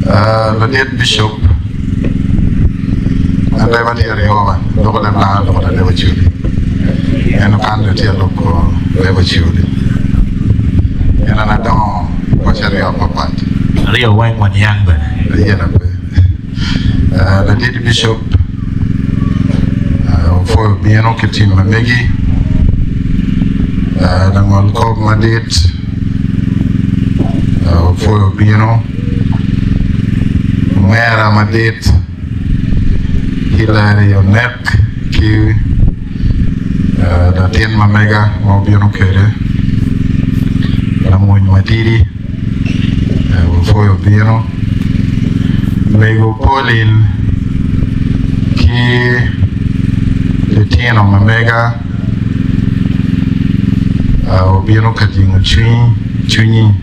Ladit Bicop, an leba tye aryo loko leb langa loko leb Acholi ento kan dong atye ka loko leb Acholi pien an adongo i paci aryo mapat. Aryo weng waniang bene. Ayena pe. Ladit Bicop opwoyo bino ki tim ma megi, langol kop madit opwoyo bino, omera madit Hillary Onek ki latin ma mega ma obino kwede lamwony matidi. Opwoyo bino mego Pauline ki litino ma mega obino ka jingo cwinyi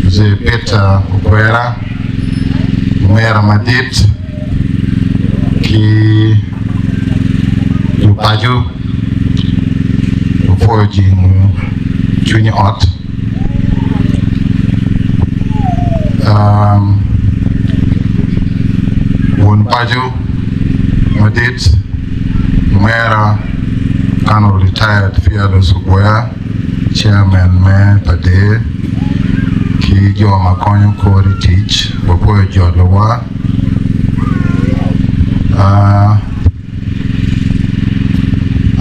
Mzee Peter Okwera omera madit ki lupaco opwoyo jingo cwiny ot. Won paco madit omera Colonel retired Fearless Ogwea chairman me Pader ki jo ma konyo kor i tic wapwoyo jolowa.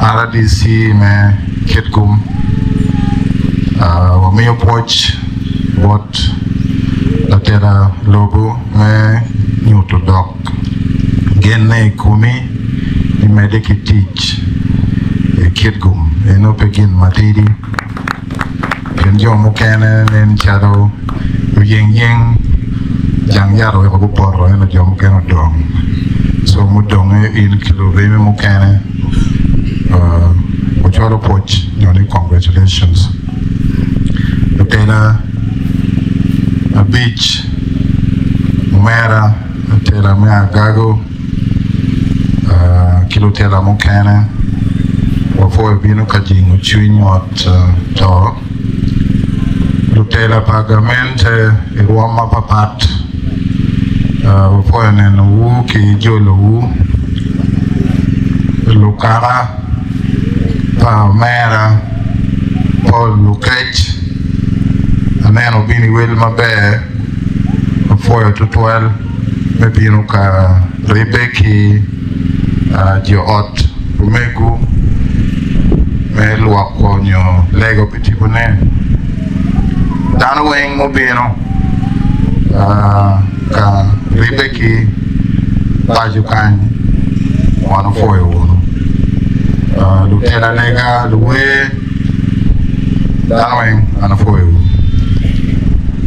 RDC me Kitgum wamiyo pwoc bot latela lobo me nyuto dok genne i komi ni medde ki tic i Kitgum eno pe gin matidi. Pien jo mukene nen calo oyengyeng jang yat oweko gupoto ento jo mukene odong. Co mudonge in ki luremi mukene wucwalo pwoc nyo ni congratulations. Lutela abic, omera, lutela me Agago. ki lutela mukene wapwoyo bino ka jingo cwiny ot to. Lutela pa gamente i rwom mapapat wapwoyo nenowu ki jolowu. Lukaka pa omera Paul Lukec aneno wubino i wel maber wapwoyo tutwal. me bino ka ribbe ki jo ot omegu me lwoko nyo lego pi tipone. Dano weng mubino ka ribbe ki paco kany wan opwoyo wunu. Lutela lega, luwer, dano weng wan opwoyo wunu.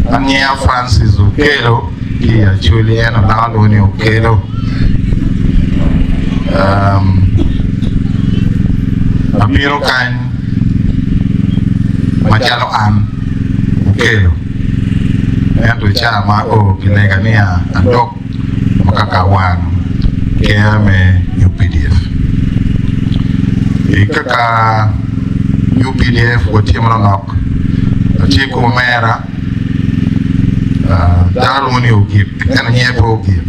An nyinga Francis Okello. Ki i Acholi ento dano lwongo ni Okello. Abino kany macalo an Okello ento i caa ma ao kilega ni adok ma kaka wang ker me UPDF. I kaka UPDF watye manonok atye ki omera. Dano lwongo ni ogik ento nyinge pe ogik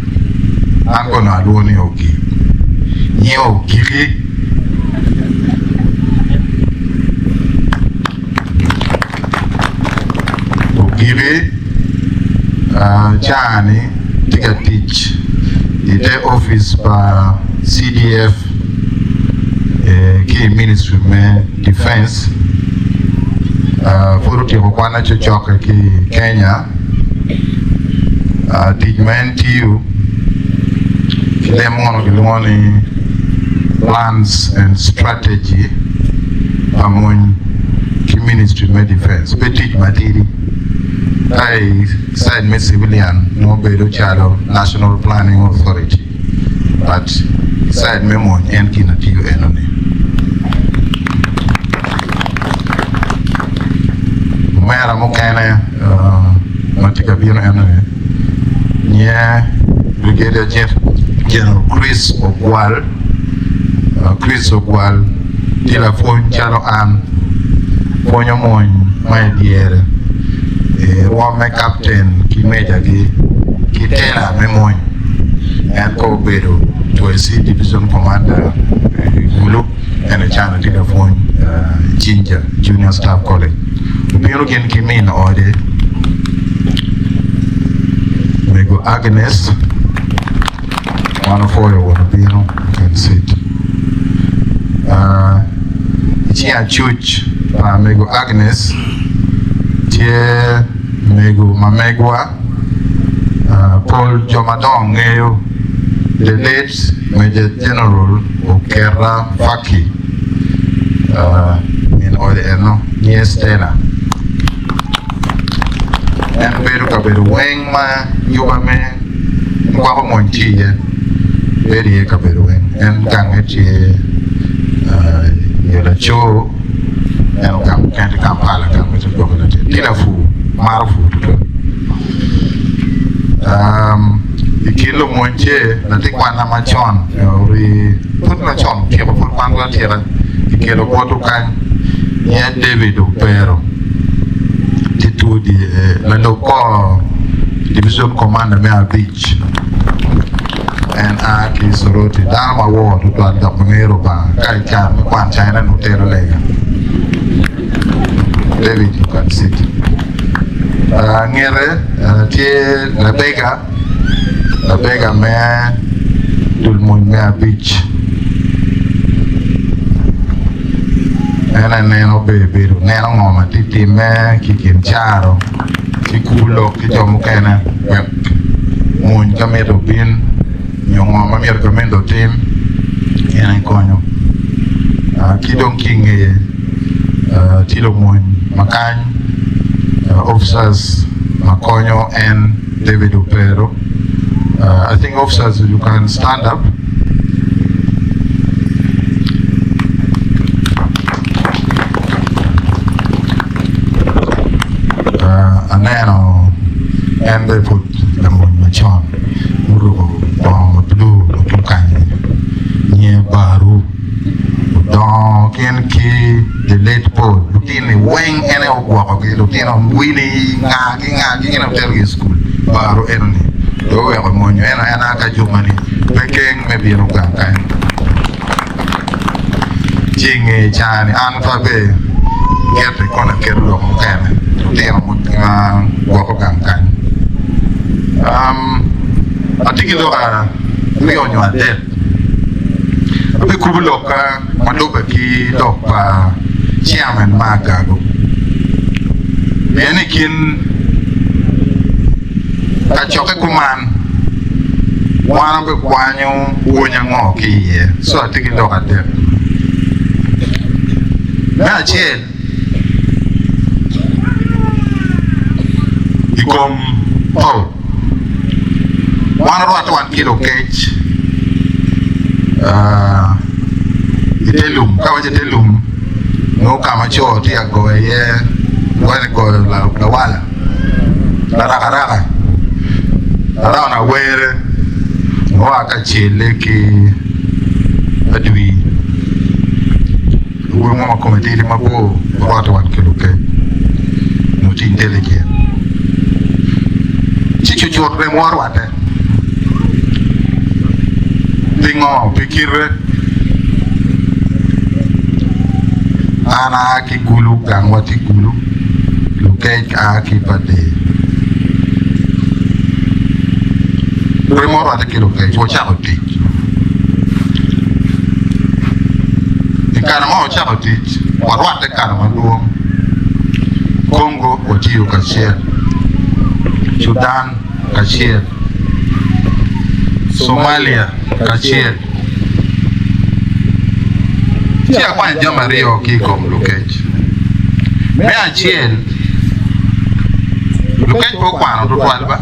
an kono alwongo ni ogik nyinge ogiki. Ogiki caa-ni tye ka tic i te opic pa CDF ki i ministry me Defense pud otyeko kwanne cocokke ki i Kenya. Tic ma en tiyo ki leb munu kilwongo ni Plans and Strategy pa mony ki Ministry me Defense. Pe tic matidi ka i side me civilian nongo bedo calo National Planning Authority. But i side me mony en gin atiyo eno ni. Omera mukene ma tye ka bino eno ni nyinge Brigadier General Chris Ogwal. Chris Ogwal tye lapwony calo an, pwonyo mony ma i dyere, rwom me captain ki major gi ki. ki tela me mony. En kono obedo Twesi Division Commander i Gulu ento cano tye ka pwony i Jinja Junior Staff College. Obino gin ki min ode mego Agnes. Wan opwoyo won obino can sit. I cing acuc pa mego Agnes tye mego ma megwa pol jo madongo ngeyo the late Major General Oketa Faki min ode eno nyinge Stella en bedo kabedo weng ma yuba me Kwako mony tye iye, bedo iye kabedo weng. En gange tye i laco ento gang mukene tye Kampala gang ma tye gwoke latin. Tye lapur, maro pur tutwal. I kin lumony tye latin kwanna macon ori pud macon otyeko pud kwan atyeka kikelo botwu kany nyinge David Opero. Tye two lalub kor division commander me abic en a ki i Soroti dano ma wor tutwal dok ma ngeyo Rubanga ka i kare me kwan caine nongo tero lega David you can sit ngete tye Labega Labega me dul mony me abic en aye neno ber bedo neno ngo ma tye timme ki i kin caro ki kubo lok ki jo mukene wek mony ka mito obin nyo ngo ma myero gamente otim en aye konyo ki dong ki i ngeye tye lumony ma kany officers ma konyo en David Opero I think officers you can stand up. Aneno en bene pud lamony macon muruko bongo ma bulu ma kany nyinge Baru. Odongo gin ki the late Paul lutini weng en aye ogwokogi lutino wini nga ki nga ki gin aye oterogi i cukul baro enoni dong oweko emonyo ento en a ka jumani pe keng me bino gang kany ci i nge cani an pe abe gete kono aketo lok mukene lutino ma gwoko gang kany atye ki lok aryo nyo adek. Abikubo lokka ma lubbe ki lok pa chairman ma Agago pien i kin kacokke kuman wan wabikwanyo pwony ango ki iye so atye ki lok adek. Me acel i kom Paul. Wan orwatte wan ki lukec i te lum, ka awaco te lum nongo ka ma co tye ka goyo iye waco ni goyo lawala larakaraka around awere nongo ka cele ki adwi. Awobi mo ma kome tidi mabor orwatte wan ki lukec nyo tye intelligent ci cucut remo orwatte. Pingo? Pi kite. An aa ki Gulu, gangwa tye Gulu, lukec a ki Pader. Remo orwatte ki lukec, wacako tic. I kare ma wacako tic, warwatte kare madwong. Congo watiyo kacel, Sudan kacel, Somalia kacel. Ci akwanyo jami aryo ki i kom lukec. Me acel, lukec pe okwano tutwal ba,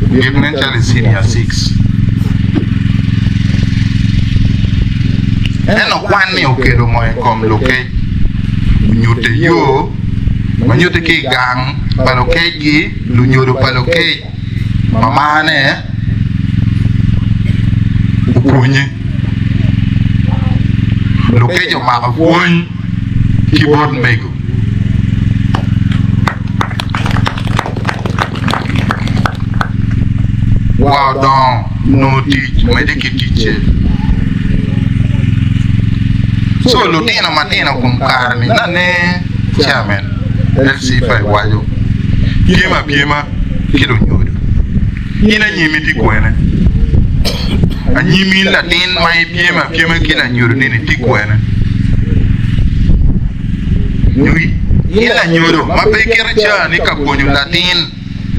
gik nen calo i senior cic. Ento kwan-ni okelo ngo i kom lukec? Onyutte yo ma nyutte ki i gang pa lukecgi, lunyodo pa lukec mamane opwonye. Lukec omako pwony ki bot mego. Wa odongo, nongo tic, medde ki ticce. So lutino matino kom kare ni nane chairman LC5 waco pyem apyema ki lunyodo. In anyimi tye kwene? Anyimi latin ma ipyem apyema ki lanyodo ni ni tye kwene? Nyo in lanyodo ma pe iketo caa ni ka pwonyo latin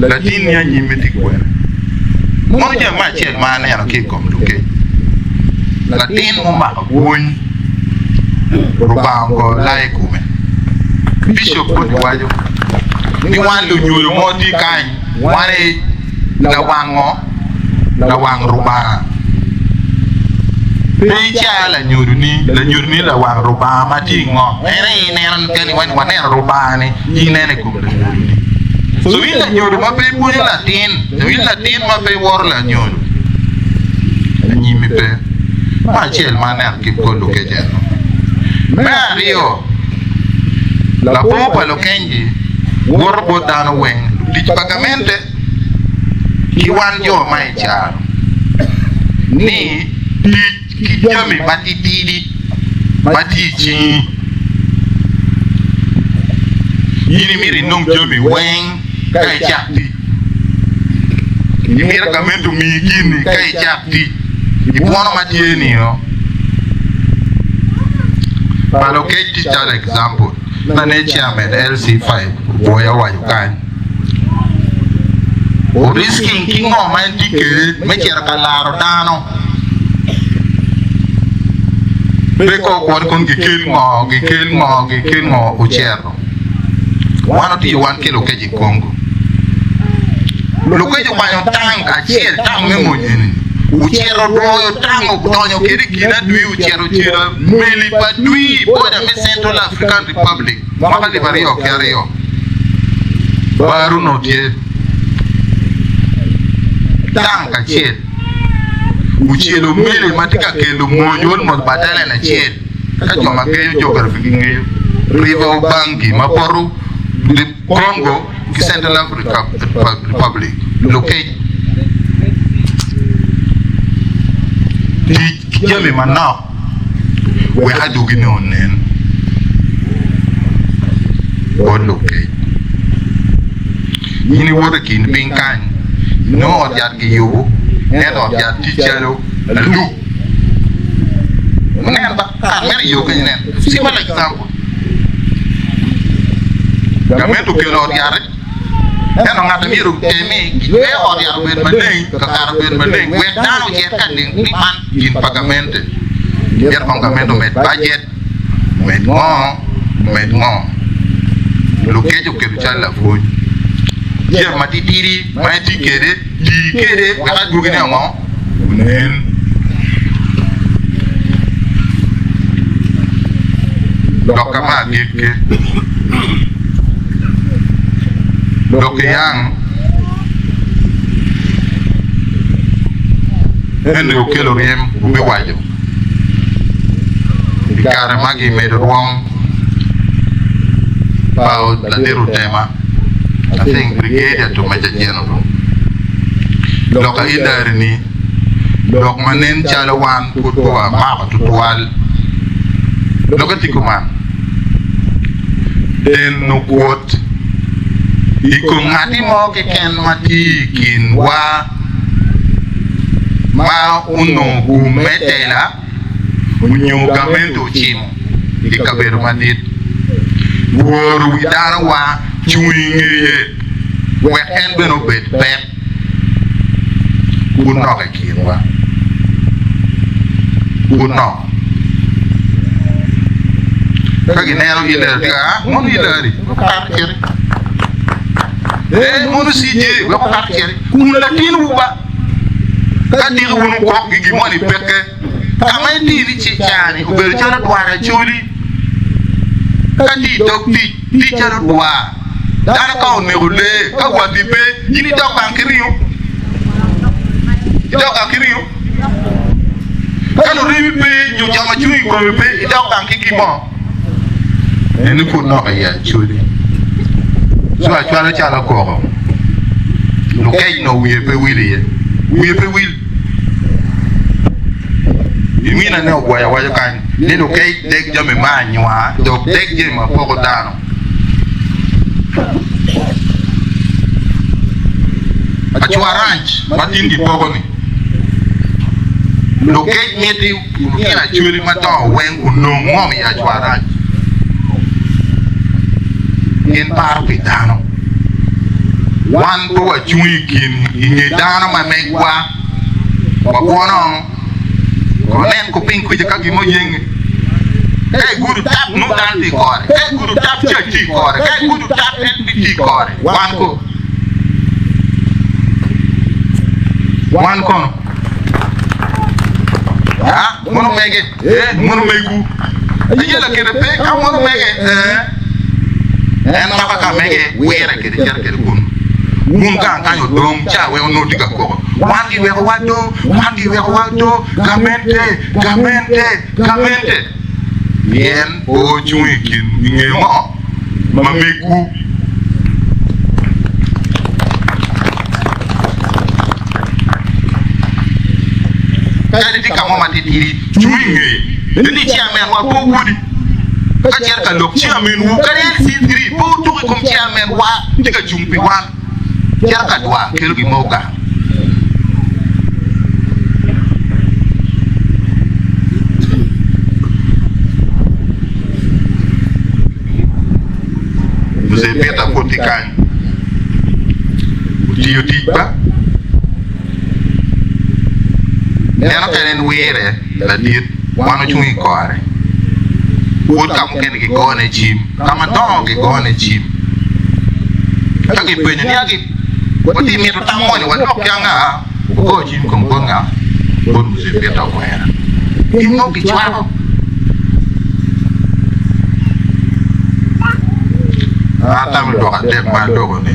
Latinni anyim-mi tye kwene? Mono jami me acel ma aneno ki i kom lukec, latin mumako pwony Rubanga ogoyo laa i kome. Bicop koni waco ni wan lunyodo mo tye kany, wan aye lawango lawang Rubanga. Pe ica lanyodoni, lanyodoni lawang Rubanga ma tye i ngom. En aye ineno keni waneno Rubanga-ni, in ineno i kom lanyodoni. So in lanyodo ma pe ipwonyo latin, nyo in latin ma pe iworo lanyodo, anyimmi pe. Me acel ma aneno ki bot lukec eno. Me aryo, lapor pa lukengi woto bot dano weng, lutic pa gamente ki wan jo ma i caro, ni tic ki jami matitidi ma tye i cingi. In imito inong jami weng ka icak tic. Imito gamente omiyi gin-ni ka icak tic. Ibwono ma tye nio pa lukec tye calo example na ne chairman LC5 obwoya owaco kany. Orisking ki ngo ma en tye kwede me cito ka laro dano. Pe kor kwon kun gikel ngo, gikel ngo, gikel ngo ocito. Wan otiyo wan ki lukec i Congo. Lukec okwanyo tank acel, tank me mony eni, ocito odwoyo tank odonyo kwede i kin adwi ocito ocelo meli pa adwi i boda me Central African Republic mwaka alip aryo ki aryo. Bar onongo tye tank acel. Ocelo meli ma tye ka kelo mony almost battalion acel ka jo ma ngeyo geography gingeyo River Ubangi ma poto Congo ki Central Africa Republic lukec tic ki jami manok wek adwogine onen bot lukec. In iwoto i kin piny kany, inongo ot yat giyubo, ento ot yat tye calo aluk. Wunen ba, kare meno i yo kenyo inen. Simple example. Gamente okelo ot yat-ti, ento ngat myero otem-mi gijwer ot yat obed maleng, kakare obed maleng, wek dano ocit ka ning ni man gin pa gamente. Myero kong gamente omed bajet. Med ngo? Med ngo? Lukec oketo calo lapwony. Jami matitidi ma itye kwede, ti kwede wek adwogine ongo? Onen. Dok ka ma agikki, dok iyang Henry Okello Ryem obiwaco. I kare ma gimedo rwom pa ladit otema, I think Brigadier to Major General, lok a Hillary ni lok ma nen calo wan pud pe wamako tutwal. Lokke tye kuman, Deno kwot i kom ngati mo keken ma tye i kinwa. ma onongo gum me tela onyo gamente ocimo i kabedo madit. Woro wi dano wa cung i ngeye wek en bene obed pek kun nok i kinwa. Kun nok. Ka gineno Hillary tye ka a, mono Hillary wek okato citi. Ee, mono CJ wek okato citi. Kun latinwu ba, ka diki wun wukok gi gin moni peke, ka ma itye ni ca-ni obedo calo dwar acholi, ka tye i dog tic, tye calo dwar. Dano ka oneko lee, ka watti pe, in idok gang ki ringo? Idok gang ki ringo? Ka luremi pe, nyo jo ma cung i komi pe, idok gang ki gin mo? En pud nok i Acholi. Co acwalo calo koko. Lukec nongo wiye pe wil iye. Wiye pe wil. Imina ne ogwoyo awaco kany ni lukec deg jami ma anywar dok deg jami ma poko dano. Acwaranc ma tin gipoko ni lukec miti lutino acwali madongo weng onong ngom i acwaranc. Gin paro pi dano. Wan pe wacung i kin i nge dano ma megwa wabwono. Kono nen ko piny kuca ka gin mo yenge. Ka igudo tap nongo dano tye i kore. Ka igudo tap cac tye i kore. Ka igudo tap LP tye i kore. Wan ko. Wan kono. Ah, mono mege. Eh, mono megu. Ayela kede pe ka mono mege. Eh. En maka ka mege wire kede cito kede kunu. Wun gang kany odong ca wek onongo tye ka koko. Wan giweko wa do, wan giweko wa do, gamente, gamente, gamente. Pien pe wucung i kin i nge ngo ma megwu. Kadi tye ka mo matitidi, cung i ngeye. Ni ciamenwa pe owodi. Ka cito ka lok ciamenwu, kadi LC3 pe otuk i kom ciamenwa tye ka cung pi wan. Cito ka dwar kelo gin mo gang. Mzee Peter pud tye kany. Otiyo tic ba? Neno kene en wire ladit wan ocung i kore. Pwod ka mukene gigone cim, ka madongo gigone cim. Ka gipenyo ni agi watye mito tam moni wadok ki anga, ogo cim kong bot nga? Bot Mzee Peter Okwera. Gin mo gicwako. Atamo lok adek ma aloko ni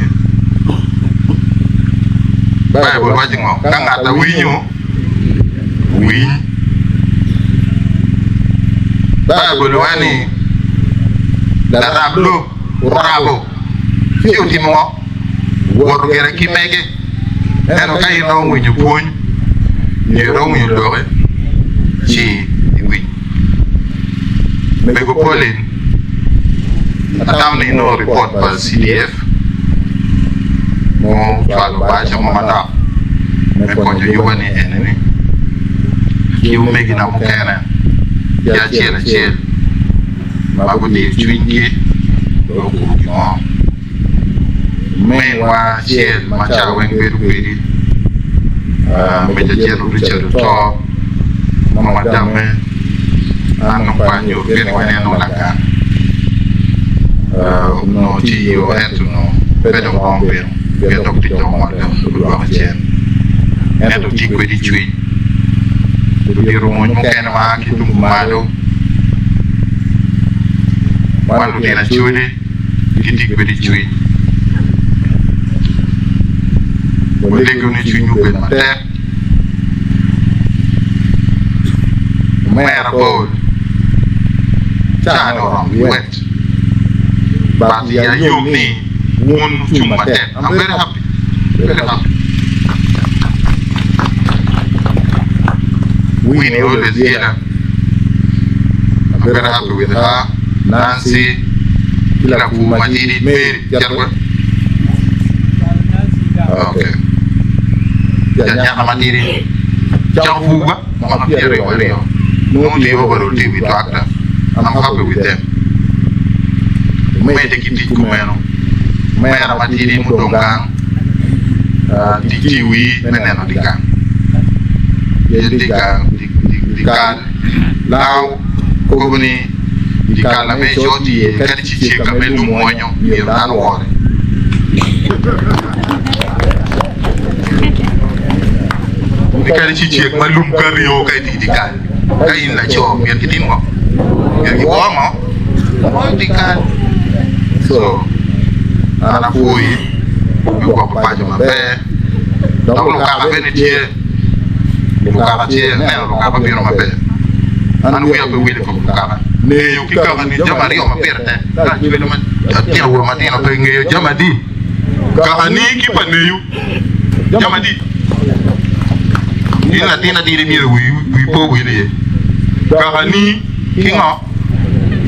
Baibul waco ngo? Ka ngat a winyo, winy. Baibul waco ni larab lok orabo ci otimo ngo? Woto gire ki mege. Ento ka in dong owinyo pwony nyo iromo winyo loki, ci iwiny. Mego Pauline, atamo ni inongo ripot pa CDF mucwalo baaca mo manok me konyo yuba ni eni-ni ki omegina mukene ki acel acel ma gudiyo cwinygi wek okur gin mo. Ominwa acel ma ca weng bedo kwedi, Major General Richard oto, ma madamme an dong pe anyuto pien wa en onongo lagan, onongo tye i yo ento onongo pe dong romo bino pien dok tic dong ongol dong odwoke cen ento tye kwedi i cwiny. Ludito mony mukene ma a ki tung kumalo wan lutino Acholi. Gitye kwede i cwiny. Walego ni cwinywu obed matek. Omera Paul, caa-ni oromo giwec, but iya yom ni wun wucung matek. I'm very happy, very happy. Winnie always yela. I'm very happy with her. Nancy, ki lapur matidi Mary, cito kwe? Okay. Ki anyaka matidi cako pur ba mwaka 22 nongo tye overall tye i wi tractor. I'm happy with them. Omedde ki tic kumeno. Omera matidi mudong gang tic tye i wii me neno di gang. Pien di gang di kal law kobo ni di kal ame ico tye iye kadi ci cek ame lum mwonyo myero dano owore. Ni kadi ci cek ma lum ka ryo ka itye i di kal ka in laco myero kitim ngo? Myero kiwo ngo? Wor di kal. So an apwoyi me gwoko paco maber dok lukaka bene tye. Lukaka tye, aneno lukaka bino maber. An wiya pe wil i kom lukaka. Ngeyo ki kakani jami aryo ma pire tek. Ka acwelo ma atino awobe matino pe ngeyo jami adi? Kakani ki pa neyo jami adi? In latin atidi myero wii pe owil iye. Kaka ni ki ngo?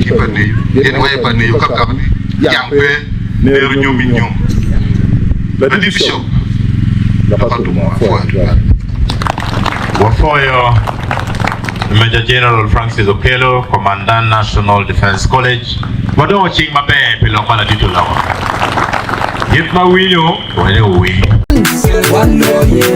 Ki pa neyo. Pien iwaco pa neyo ka kaka ni jang pe nero nyom i nyom. Ladit Bishop Lakatum apwoyo tutwal. Wapwoyo Major General Francis Okello, Commandant National Defence College. Wadongo cing maber pi lok ma ladit oloko. Kit ma winyo, wene owiny.